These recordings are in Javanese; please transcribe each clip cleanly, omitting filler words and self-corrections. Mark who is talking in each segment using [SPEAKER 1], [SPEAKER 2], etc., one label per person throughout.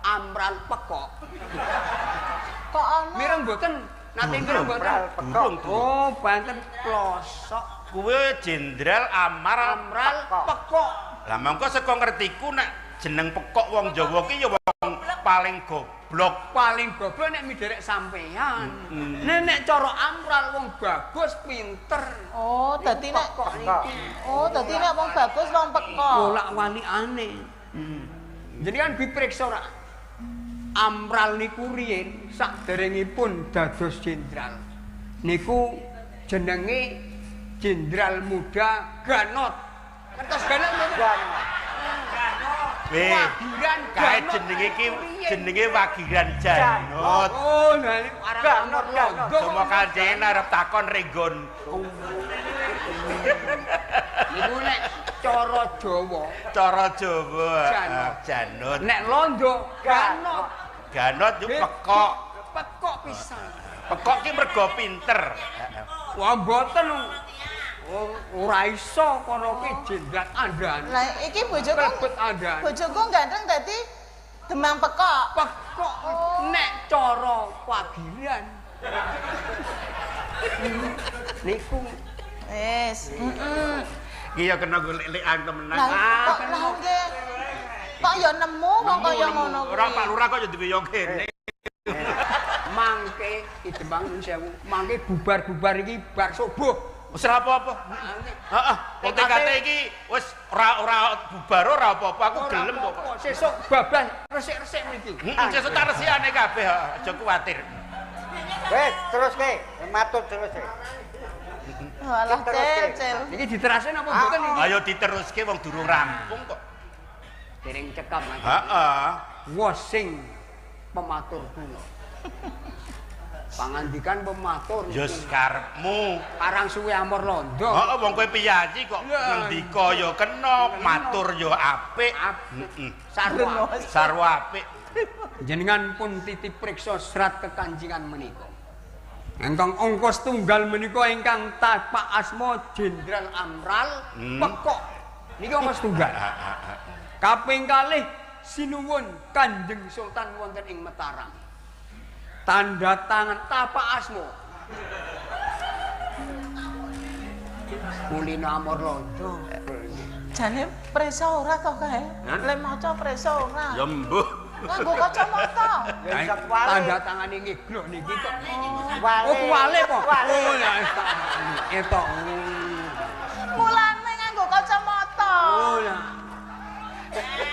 [SPEAKER 1] Amral Pekok.
[SPEAKER 2] Kok ana?
[SPEAKER 1] Mireng mboten? Nate mireng mboten? Oh, banten plosok.
[SPEAKER 3] Kuwi Jenderal Amral Pekok. Lah mongko saka ngertiku nek jeneng Pekok wong Jawa ki ya wong paling goblok.
[SPEAKER 1] Paling goblok nek midherek sampean. Nek nek cara Amral wong bagus pinter.
[SPEAKER 2] Oh, dadi nek oh, dadi nek wong bagus wong pekok.
[SPEAKER 1] Wolak walikane. Jenengan dipriksa ora? Amral niku riyin saderengipun dados jenderal. Niku jenenge Jenderal Muda Ganot. Ngertos Ganot mboten?
[SPEAKER 4] Ganot.
[SPEAKER 1] Wagiran
[SPEAKER 3] kae jenenge iki jenenge Wagiran Janot.
[SPEAKER 1] Oh, lha Ganot Londo.
[SPEAKER 3] Somo kancene arep takon renggon.
[SPEAKER 1] Niku nek cara Jawa,
[SPEAKER 3] cara Jawa Janot.
[SPEAKER 1] Nek Londo Ganot.
[SPEAKER 3] Ganot yo pekok.
[SPEAKER 1] Pekok pisan.
[SPEAKER 3] Pekok ki mergo pinter.
[SPEAKER 1] Wah, mboten. Ora iso kono ki jenderal andane.
[SPEAKER 2] Lah iki bojoku bojoku ganteng dadi Demang Pekok.
[SPEAKER 1] Pekok nek cara Wagiran. Niku
[SPEAKER 2] wis, heeh.
[SPEAKER 3] Iki ya kena golek-lekan temenan.
[SPEAKER 2] Lah kok lah nggih. Kok ya nemu wong kaya ngono kuwi.
[SPEAKER 3] Ora Pak Lurah kok ya duwe yo kene.
[SPEAKER 1] Mangke iki Demang nuwun sewu, mangke bubar-bubar iki bar subuh.
[SPEAKER 3] Wis ora apa-apa. Heeh, wong TKT iki wis ora bubar ora apa-apa, aku gelem kok.
[SPEAKER 1] Sesuk bablas resik-resik mriki.
[SPEAKER 3] Heeh, sesuk tak resikane kabeh, aja kuwatir.
[SPEAKER 4] Wis, teruske, matur terus.
[SPEAKER 2] Walah, cel.
[SPEAKER 1] Iki diterasne apa mboten iki?
[SPEAKER 3] Ayo diteruske wong durung rampung kok.
[SPEAKER 1] Dereng cekap Mas.
[SPEAKER 3] Heeh.
[SPEAKER 1] Wos sing pematur kula. Pangandikan pematur.
[SPEAKER 3] Ya karepmu.
[SPEAKER 1] Parang suwe amor londo.
[SPEAKER 3] Heeh, wong kowe piyayi kok ngendika ya kena, matur ya apik. Heeh.
[SPEAKER 1] Sarwa.
[SPEAKER 3] Sarwa apik.
[SPEAKER 1] Jenengan pun titip priksa serat kekancingan menika. Ingkang ongkos tunggal menika ingkang tapak asma Jenderal Amral Pekok. Niki ongkos tunggal. Kaping kalih sinuwun Kanjeng Sultan wonten ing Mataram. Tanda tangan tapak asma. Kulino amor londo.
[SPEAKER 2] Jane presa ora to kae? Le maca presa ora.
[SPEAKER 3] Ya mbuh.
[SPEAKER 2] Nganggo kacamata.
[SPEAKER 1] Tanda tangane ngeglok niki kok. Oh, kuwale po. Oh, ya etok.
[SPEAKER 2] Mulane nganggo kacamata.
[SPEAKER 1] Oh, ya.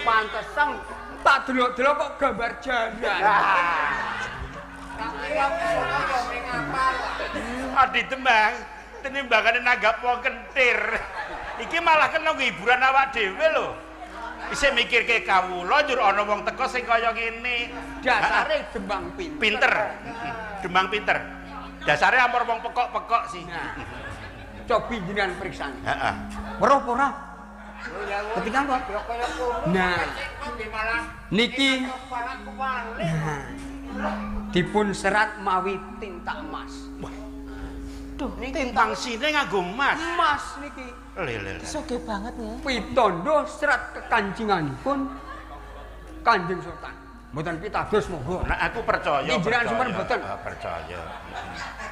[SPEAKER 1] Pantesan tak delok-delok kok gambar jaran.
[SPEAKER 3] Adi Demang, tenimbangane nanggap wong kentir. Iki malah kena hiburan awak dhewe lho. Isih mikirke kawula njur ana wong teko sing kaya ngene.
[SPEAKER 1] Dasare Demang pinter.
[SPEAKER 3] Pinter. Demang pinter. Dasare amor wong pekok-pekok sih.
[SPEAKER 1] Cobi jenengan priksani.
[SPEAKER 3] Heeh.
[SPEAKER 1] Weruh apa ora? Ketika kok. Nah. Niki dipun serat mawi tinta emas.
[SPEAKER 2] Duh, tinta
[SPEAKER 3] pangsine nganggo emas.
[SPEAKER 1] Emas niki.
[SPEAKER 3] Lele.
[SPEAKER 2] Sugih banget nggih.
[SPEAKER 1] Pitondo serat kekancinganipun Kanjeng Sultan. Mboten pitados monggo.
[SPEAKER 3] Nek aku percaya.
[SPEAKER 1] Jenengan sampeyan mboten?
[SPEAKER 3] Percaya.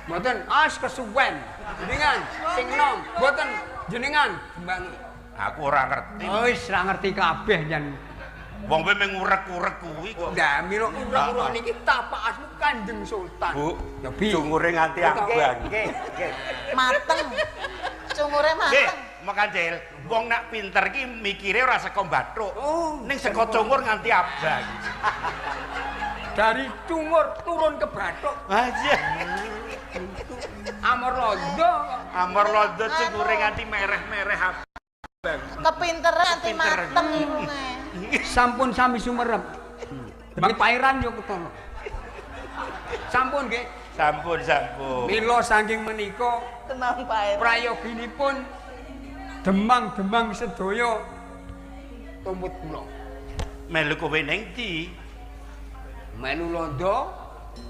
[SPEAKER 1] Mboten, as kesuwen. Jenengan sing nom, mboten jenengan dembangi.
[SPEAKER 3] Aku ora ngerti.
[SPEAKER 1] Wis ora ngerti kabeh jan.
[SPEAKER 3] Wong kowe mung ngurek-urek kuwi kok.
[SPEAKER 1] Lah mira urek-urek niki tapak asmu Kanjeng Sultan.
[SPEAKER 3] Bu,
[SPEAKER 1] ya bi.
[SPEAKER 3] Cungure nganti abang.
[SPEAKER 4] Nggih, nggih.
[SPEAKER 2] Mateng. Cungure mateng.
[SPEAKER 3] Nggih, Mekancil, wong nak pinter ki mikire ora saka bathuk.
[SPEAKER 1] Oh,
[SPEAKER 3] ning saka cungur nganti abang.
[SPEAKER 1] Dari cungur turun ke bathuk.
[SPEAKER 3] Ah iya.
[SPEAKER 1] Amor londo.
[SPEAKER 3] Amor londo cungure nganti mereh-mereh abang.
[SPEAKER 2] Kepinteran nganti mateng iku.
[SPEAKER 1] Sampun sami sumerep. Demang pairan yo ketara. Sampun nggih.
[SPEAKER 3] Sampun, sampun.
[SPEAKER 1] Mila saking menika
[SPEAKER 2] Demang pairan.
[SPEAKER 1] Prayoginipun demang-demang sedaya tumut kula.
[SPEAKER 3] Melu kowe ning ndi?
[SPEAKER 1] Melu londo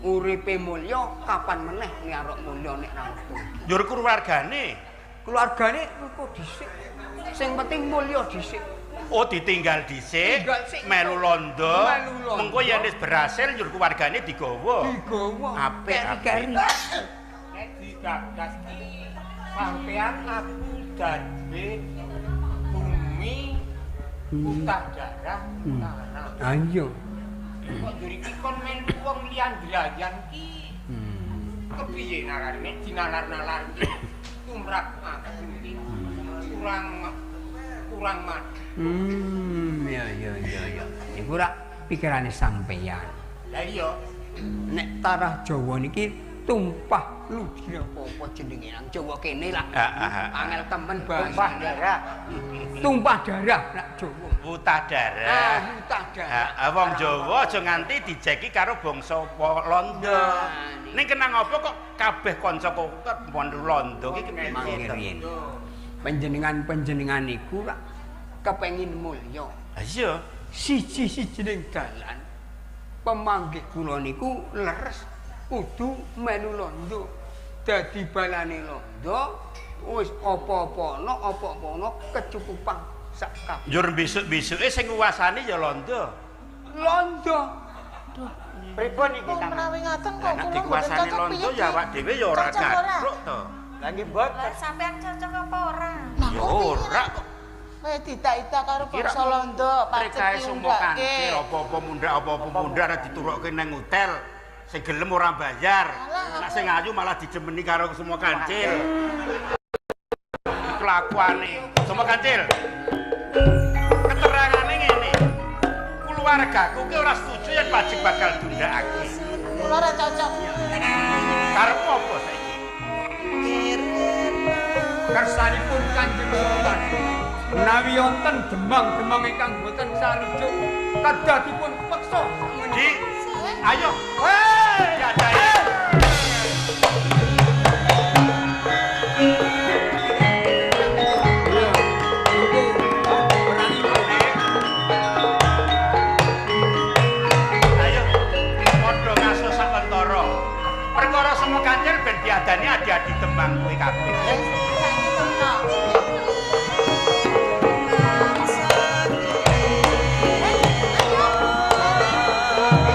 [SPEAKER 1] uripe mulya kapan meneh ngarep mulya nek ra metu.
[SPEAKER 3] Njur keluargane.
[SPEAKER 1] Keluargane engko dhisik. Sing penting mulya dhisik.
[SPEAKER 3] Oh, ditinggal dhisik, melu londo. Mengko yen wis berhasil njur keluargane digawa.
[SPEAKER 1] Digawa.
[SPEAKER 3] Apik, apik.
[SPEAKER 5] Nek digagas ki sampean aku darbe bumi utah darah utara.
[SPEAKER 1] Ayo.
[SPEAKER 5] Kok njur iki kon melu wong liyan drayan ki. Kepiye narane dinalar-nalar iki tumrap aku iki kurang mad.
[SPEAKER 1] Ya ya ya ya. Iku rak pikirane sampeyan.
[SPEAKER 5] Lah iya,
[SPEAKER 1] nek tarah Jawa niki tumpah ludira apa jenenge nang Jawa kene lah. Angel temen
[SPEAKER 4] Tumpah darah.
[SPEAKER 1] Tumpah darah nak Jawa.
[SPEAKER 3] Wutah darah.
[SPEAKER 1] Wutah darah.
[SPEAKER 3] Heeh, wong Jawa aja nganti dijeki karo bangsa Londo. Ning kenang apa kok kabeh kanca kok Londo iki kepiye to?
[SPEAKER 1] Panjenengan-panjenengan niku rak kepengin mulya.
[SPEAKER 3] Ha iya,
[SPEAKER 1] siji-sijining dalan pemanggih kula niku leres kudu melu londo. Dadi balane londo wis apa-apa ana apa-apa ana kecukupan sak kabeh.
[SPEAKER 3] Njur besuk-besuke sing nguwasani ya londo.
[SPEAKER 1] Londo.
[SPEAKER 2] Duh,
[SPEAKER 4] pripun iki sampeyan?
[SPEAKER 2] Menawi ngoten kok
[SPEAKER 3] Nek
[SPEAKER 2] kula mboten
[SPEAKER 3] dikuasani
[SPEAKER 2] cocok
[SPEAKER 3] londo
[SPEAKER 2] piye?
[SPEAKER 3] ya awak dhewe ya ora gatruk to.
[SPEAKER 4] Lah nggih mboten.
[SPEAKER 6] Lah sampean cocok apa ora?
[SPEAKER 3] Ya ora kok.
[SPEAKER 2] Kowe ditak-itak karo bangsa londo, pacet
[SPEAKER 3] Kae sumo kancil
[SPEAKER 2] diundake.
[SPEAKER 3] apa-apa mundhak apa-apa mundhak ora diturokke nang hotel. Sing gelem ora bayar. Nek sing ayu malah dijemeni karo semua kancil. Kelakuane semua kancil. Keterangane ngene. Keluargaku ki ora setuju yen pajek bakal diundhakake.
[SPEAKER 2] Kula ora cocok.
[SPEAKER 3] Karepmu apa saiki?
[SPEAKER 1] Kersanipun Kanjeng Sultan menawi wonten demang-demang ingkang boten sarujuk kedah dipun peksa
[SPEAKER 3] Di, ayo.
[SPEAKER 1] Hei,
[SPEAKER 3] Diadahi. Ayo, padha ngaso sawentara. Perkara semua kancil ben diadani adi-adi Demang kuwi kabeh.
[SPEAKER 2] Saiki tenan.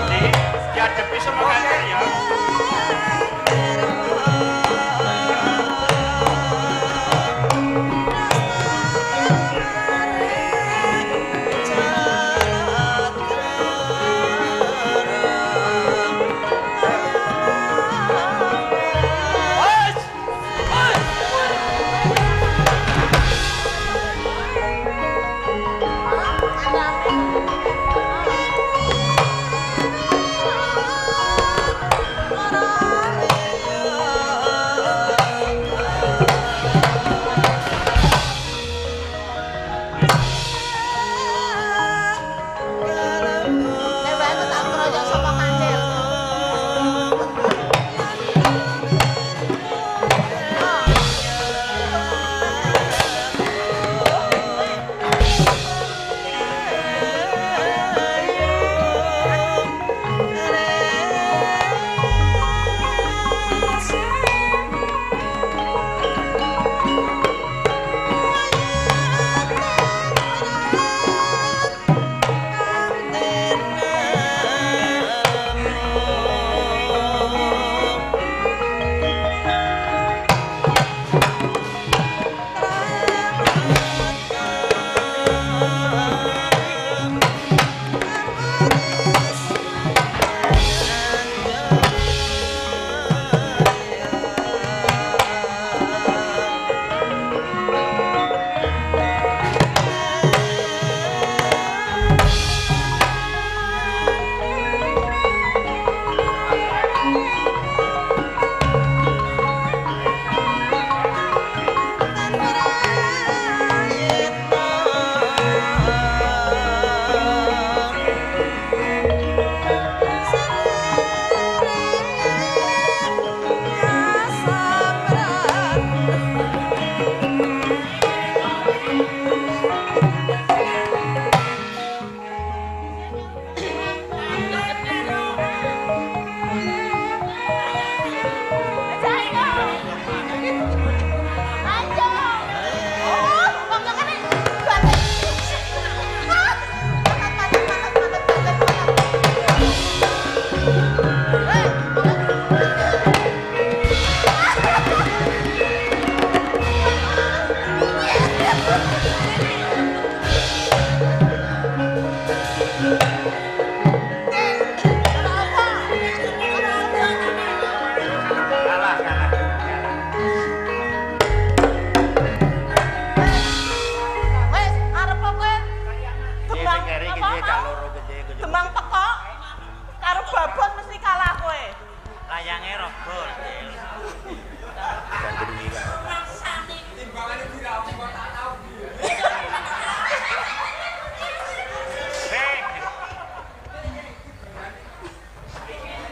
[SPEAKER 3] Di, diadepi semua kancil ya.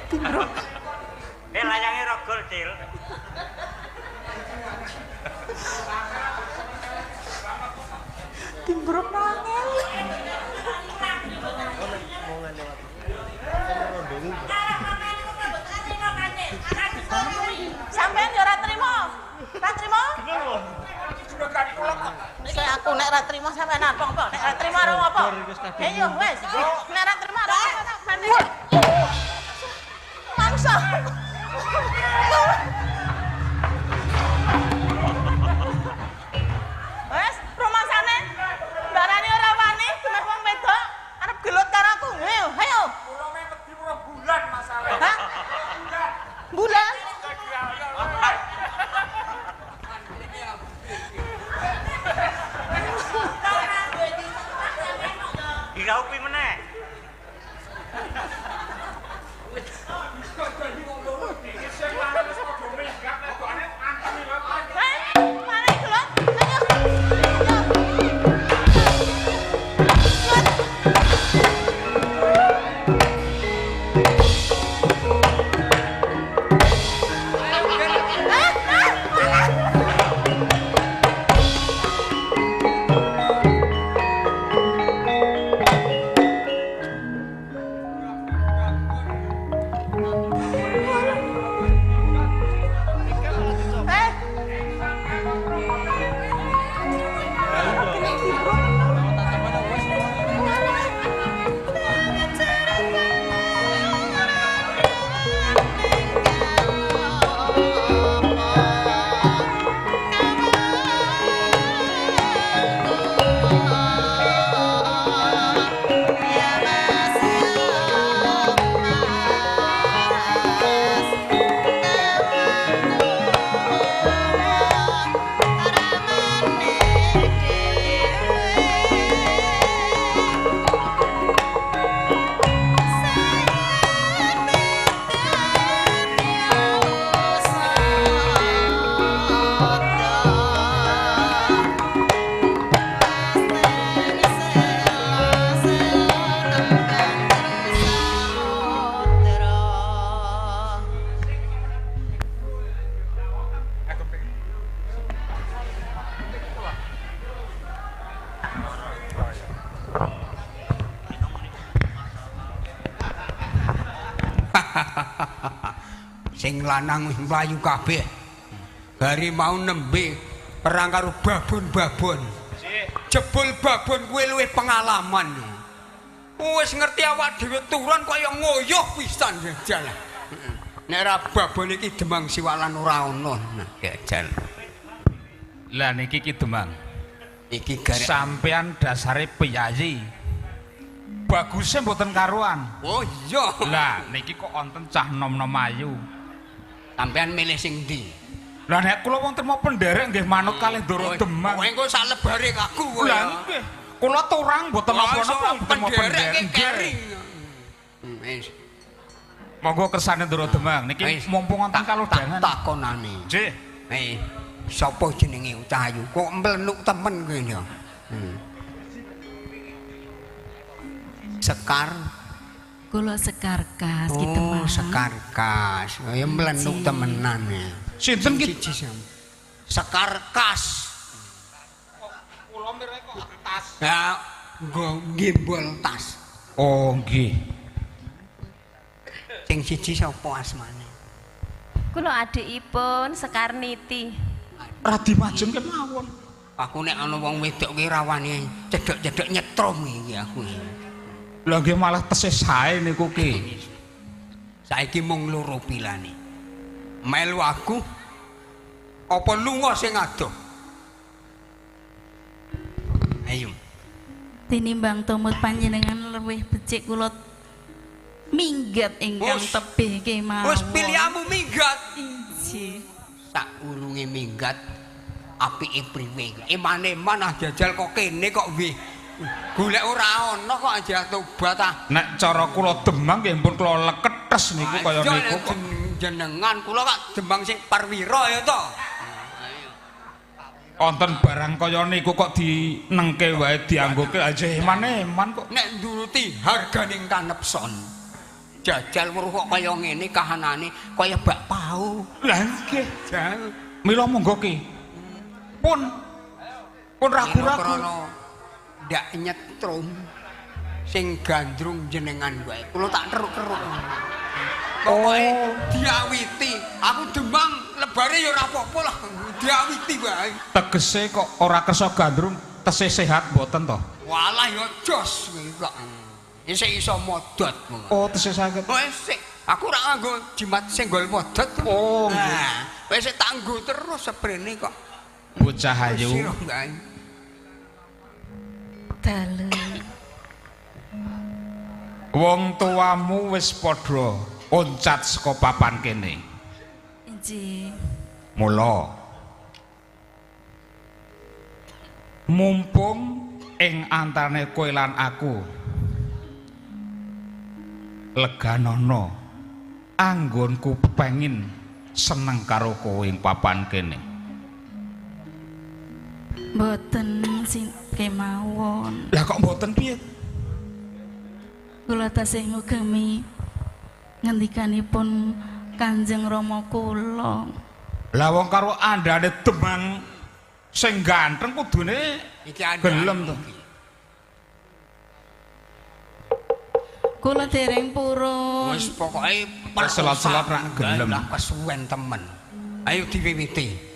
[SPEAKER 2] Timbruk.
[SPEAKER 4] Layange rogol, Cil.
[SPEAKER 2] Timbruk nangel. Sampeyan ya ora trimo. Ora trimo? Saya aku nek ora trimo sampeyan apa-apa. Nek ora trimo ora apa. Ayo wis. Nek ora trimo ora apa. Mangsa. Wes, rumasane darane ora wani, gemeh wong wedok arep gelut karo aku. Ayo, ayo.
[SPEAKER 5] Kula meh wedi ora bulan masalah.
[SPEAKER 2] Hah? Bulan?
[SPEAKER 4] Diraupi meneh.
[SPEAKER 1] Sing lanang wis mlayu kabeh. Bari mau nembe perang karo babon-babon. Jebul babon kuwi luwih pengalaman. Wis ngerti awak dhewe turun kaya ngoyoh pisan jajal. Nek ora babon iki Demang Siwalan ora ana jajal.
[SPEAKER 3] Lah niki Ki Demang.
[SPEAKER 1] Iki garek
[SPEAKER 3] sampean dasare piyayi. Baguse mboten karuan.
[SPEAKER 1] Oh iya.
[SPEAKER 3] Lah niki kok wonten cah nom-nom ayu.
[SPEAKER 1] Sampean milih sing ndi?
[SPEAKER 3] Lah nek kula wong trimo penderek nggih manut kalih Ndoro Demang.
[SPEAKER 1] Kowe engko sak lebare aku.
[SPEAKER 3] Lah nggih. Kula turang mboten napa-napa trimo penderek.
[SPEAKER 1] Wis.
[SPEAKER 3] Monggo kersane Ndoro Demang niki mumpung wonten kalodhangan.
[SPEAKER 1] Takonane.
[SPEAKER 3] Nggih.
[SPEAKER 1] Sapa jenenge cah ayu? Kok mlenuk temen kowe ya? Sekar.
[SPEAKER 6] Kula Sekar Kas Ki Demang.
[SPEAKER 1] Oh, Sekar Kas. Ya mlenuk temenan ya.
[SPEAKER 3] Sinten ki?
[SPEAKER 1] Sekar Kas.
[SPEAKER 5] Kula mireng kok tas.
[SPEAKER 1] Ya, nggo ngimbol tas.
[SPEAKER 3] Oh, nggih.
[SPEAKER 1] Sing siji sapa asmane?
[SPEAKER 6] Kula adikipun Sekar Niti.
[SPEAKER 3] Radi majeng kemawon.
[SPEAKER 1] Aku nek ana wong wedok ki rawane cedhek-cedhek nyetrum iki aku.
[SPEAKER 3] Lha nggih malah tesih sae niku ki.
[SPEAKER 1] Saiki mung loro pilane. Melu aku apa lunga sing adoh? Ayo.
[SPEAKER 6] Tinimbang tumut panjenengan luwih becik kula minggat ingkang tebih kemawon.
[SPEAKER 1] Wis pilihanmu minggat.
[SPEAKER 6] Injih.
[SPEAKER 1] Sakurunge minggat apike priwe? Eman-eman ah jajal kok kene kok wih. Golek ora ana kok aja tobat ah.
[SPEAKER 3] Nek cara kula Demang nggih pun kula leketes niku kaya niku kok.
[SPEAKER 1] Jenengan kula kok Demang sing Parwira ya to.
[SPEAKER 3] Wonten barang kaya niku kok dinengke wae dianggoke aja eman-eman kok.
[SPEAKER 1] Nek nduruti harganing kanepson. Jajal weruh kok kaya ngene kahanane kaya bak pau.
[SPEAKER 3] Lah nggih, jal. Mila monggo ki. Pun pun ragu-ragu.
[SPEAKER 1] Ndak nyetrum sing gandrung jenengan wae. Kula tak keruk-keruk. Pokoke diawiti. Aku Demang lebare ya ora apa-apa lah. Diawiti wae.
[SPEAKER 3] Tegese kok ora kersa gandrung, tesih sehat mboten to?
[SPEAKER 1] Walah ya jos kuwi kok. Isih iso modot.
[SPEAKER 3] Oh, tesih saged.
[SPEAKER 1] Oh, isih. Aku ora nganggo jimat senggol modot.
[SPEAKER 3] Oh, nggih.
[SPEAKER 1] Wis tak nggo terus seprene kok.
[SPEAKER 3] Bocah ayu.
[SPEAKER 6] Dalu.
[SPEAKER 3] Wong tuamu wis padha oncat saka papan kene.
[SPEAKER 6] Inggih.
[SPEAKER 3] Mula mumpung ing antarane kowe lan aku leganono anggonku pepengin seneng karo kowe ing papan kene.
[SPEAKER 6] Mboten sing kemawon.
[SPEAKER 3] Lah kok mboten piye?
[SPEAKER 6] Kula tasih ngugemi ngendikanipun Kanjeng Rama kula.
[SPEAKER 3] Lah wong karo andane Demang sing ganteng kudune
[SPEAKER 1] iki
[SPEAKER 3] gelem to.
[SPEAKER 6] Kula dereng purun.
[SPEAKER 1] Wis pokoke
[SPEAKER 3] selot-selot rak gelem.
[SPEAKER 1] Lah kesuwen temen. Ayo diwiwiti.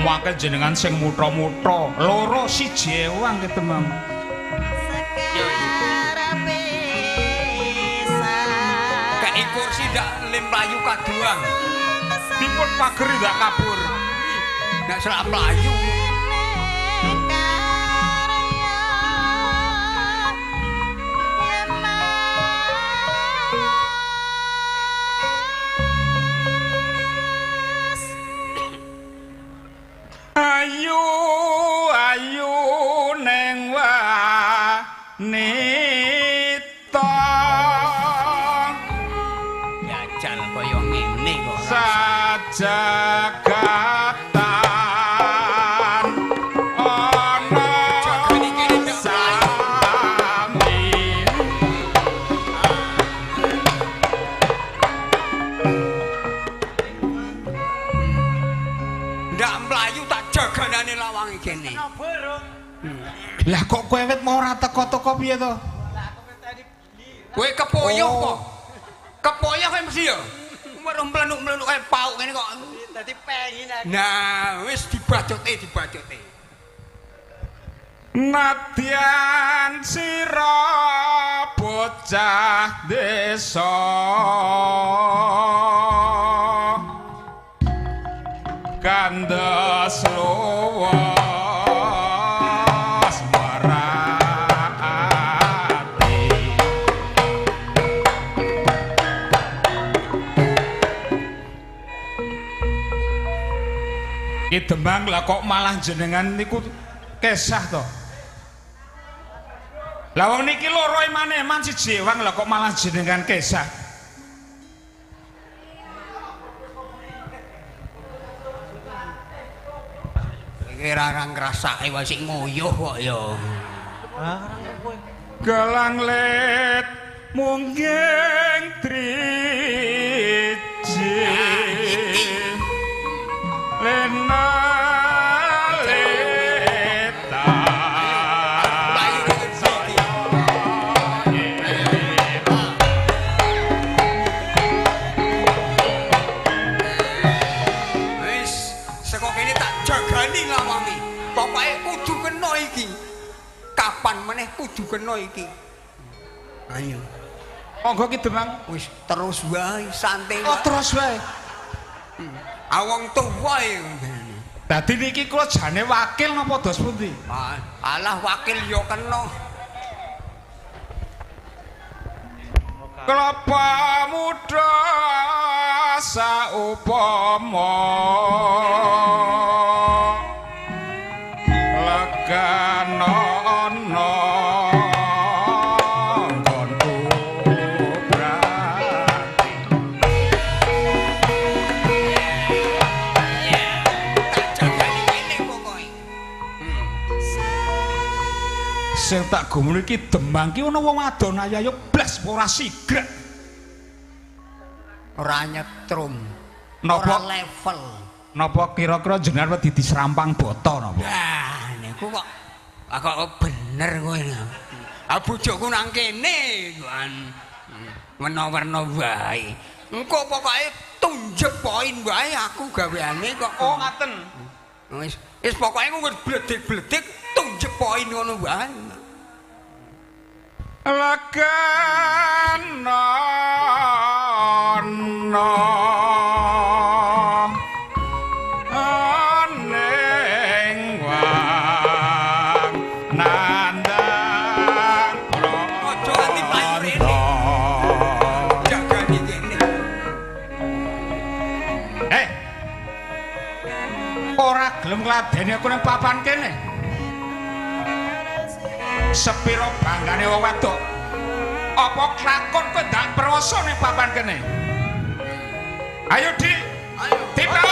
[SPEAKER 3] Mangke jenengan sing mutha-mutha loro siji ewang ki Demang.
[SPEAKER 1] Kei kursi ndak lim mlayu kaduang.
[SPEAKER 3] Dipun pageri ndak kabur.
[SPEAKER 1] Ndak selak mlayu.
[SPEAKER 3] Ayu ayu neng wanita
[SPEAKER 1] jajal kaya ngene kok
[SPEAKER 3] sajagatan ana sami.
[SPEAKER 1] Ndak mlayu tak jaganane lawang kene.
[SPEAKER 3] Lah kok kowe wit mau ora teko-teko piye to?
[SPEAKER 1] Kowe kepoyoh kok. Kepoyoh kowe mesti ya. Weruh mlenuk-mlenuk kaya pauk ngene kok.
[SPEAKER 4] Dadi pengin aku.
[SPEAKER 1] Nah, wis dibacote, dibacote.
[SPEAKER 3] Nadyan sira bocah desa kandes luwes marati. Ki Demang lah kok malah jenengan niku kesah to. Lah wong niki loro eman-eman siji ewang lah kok malah jenengan kesah.
[SPEAKER 1] Iki ora ngrasake wae sik nguyuh kok ya.
[SPEAKER 3] Gelang let mungging driji lena leta.
[SPEAKER 1] Wis saka kene tak jagani lawange. Pokoke kudu kena iki. Kapan meneh kudu kena iki. Ayo.
[SPEAKER 3] Monggo Ki Demang.
[SPEAKER 1] Wis terus wae santai.
[SPEAKER 3] Oh terus wae.
[SPEAKER 1] Awong tuwa e.
[SPEAKER 3] Dadi niki kula jane wakil napa dos pundi?
[SPEAKER 1] Alah wakil ya kena.
[SPEAKER 3] Kelapa muda saupama legana ana nggonku brati. Sing tak gumul iki Demang ki ana wong wadon ayu-ayu blas ora sigrek.
[SPEAKER 1] Ora nyetrum.
[SPEAKER 3] Napa?
[SPEAKER 1] Ora level.
[SPEAKER 3] Napa kira-kira jenengan wedi diserampang bata napa?
[SPEAKER 1] Lah niku kok kok bener kowe. Ah bojoku nang kene kan. Werna-werna wae. Engko pokoke tunjuk poin wae aku gaweane kok.
[SPEAKER 3] Oh ngaten.
[SPEAKER 1] Wis wis pokoke wis bledek-bledek tunjuk poin ngono wae.
[SPEAKER 3] Legan ana aning wang nandang
[SPEAKER 1] Aja nganti payu rene. Jagani kene.
[SPEAKER 3] Eh. Ora gelem ngladeni aku nang papan kene. Sepiro banggane wong wedok. Apa klakon kowe ndak prasa ning papan kene? Ayo, Dik.
[SPEAKER 1] Ayo.
[SPEAKER 3] Tiba.